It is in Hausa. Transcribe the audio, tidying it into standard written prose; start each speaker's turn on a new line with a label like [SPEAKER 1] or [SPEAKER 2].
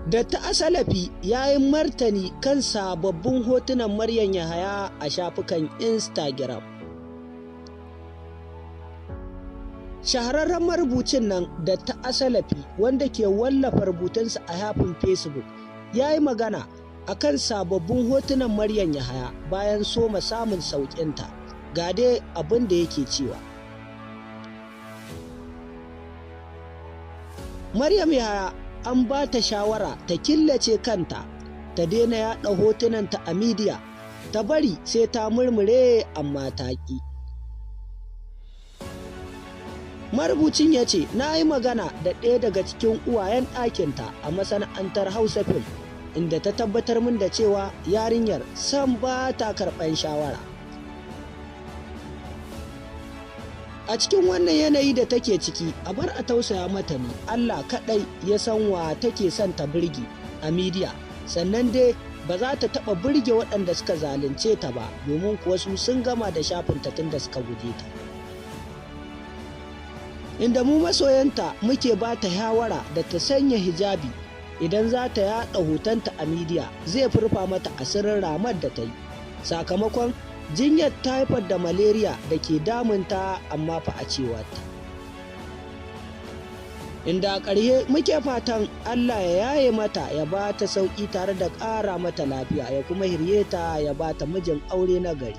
[SPEAKER 1] Dr. Asalafi ya yi martani kan sababbin hotunan Maryam Yahaya a shafukan Instagram. Shahararren marubucin nan Dr. Asalafi, wanda ke wallafa rubutunsa a shafin Facebook, ya yi magana a kan sababbin hotunan Maryam Yahaya bayan soma samun sauƙinta. Ga dai abin da yake cewa. Maryam Yahaya an ba ta shawara ta killace kanta, ta daina yaɗa hotunanta a midiya, ta bari sai ta murmure, amma ta ƙi. Marubucin ya ce, na yi magana da ɗaya daga cikin uwayen ɗakinta a masana'antar Hausa Fim, inda ta tabbatar min da cewa yarinyar sam ba ta karɓan shawara. A cikin wannan yanayi da take ciki, a bar a tausaya mata ne, Allah kaɗai ya san wa take son ta burge a midiya, sannan dai ba za ta taɓa burge waɗanda suka zalunce ta ba, domin kuwa su sun gama da shafinta tun da suka guje ta. Inda mu masoyanta muke ba ta shawara da ta sanya hijabi idan za ta yaɗa hotonta a midiya, zai furfa mata asirin ramar da ta yi sakamakon jinyar typhoid da malaria da ke damunta, amma fa a cewarta. Inda a ƙarshe muke fatan Allah ya yaye mata, ya ba ta sauƙi tare da ƙara mata lafiya, ya kuma hirye ta, ya ba ta mijin aure na gari.